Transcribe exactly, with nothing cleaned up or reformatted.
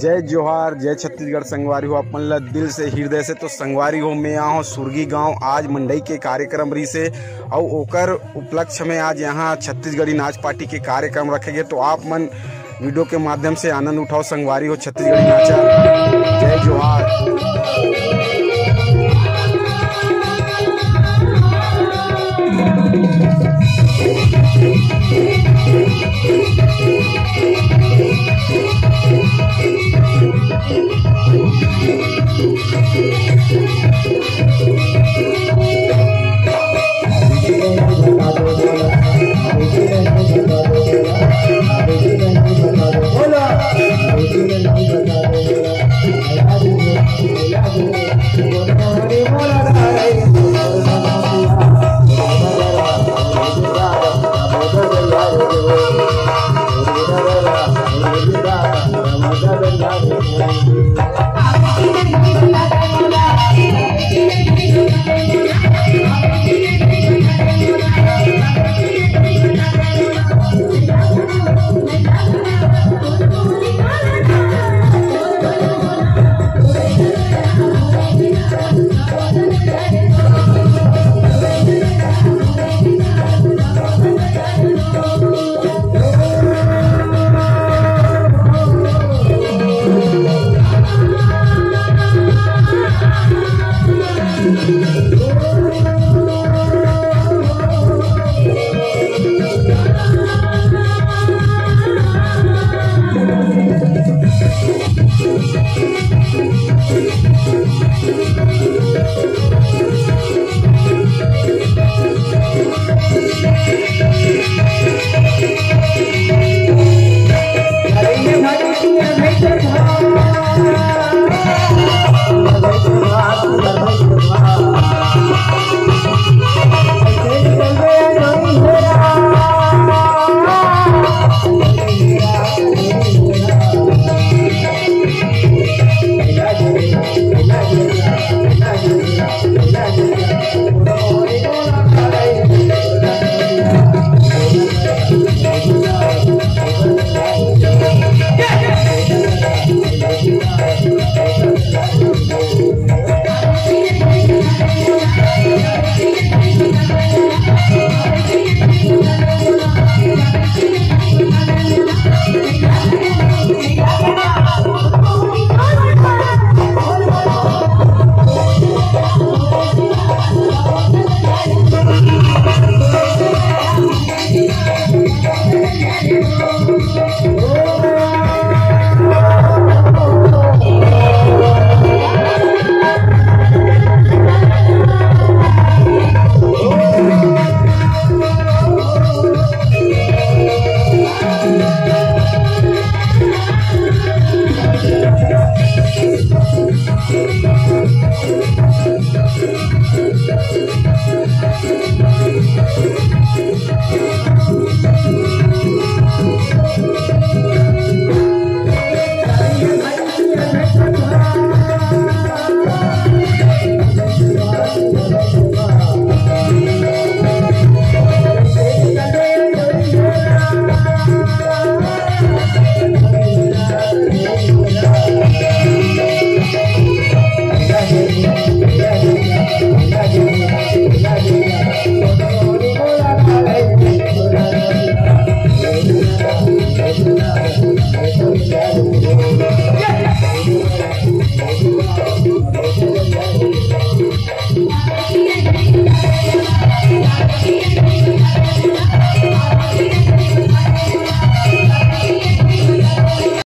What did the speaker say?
जय जोहार, जय छत्तीसगढ़ संगवारी हो, अपन ला दिल से, हृदय से। तो संगवारी हो, मैं यहाँ हूँ सुरगी गांव, आज मंडई के कार्यक्रम रहिसे, अउ ओकर उपलक्ष्य में आज यहाँ छत्तीसगढ़ी नाच पार्टी के कार्यक्रम रखे गए। तो आप मन वीडियो के माध्यम से आनंद उठाओ संगवारी हो छत्तीसगढ़ी नाचा। जय जोहार।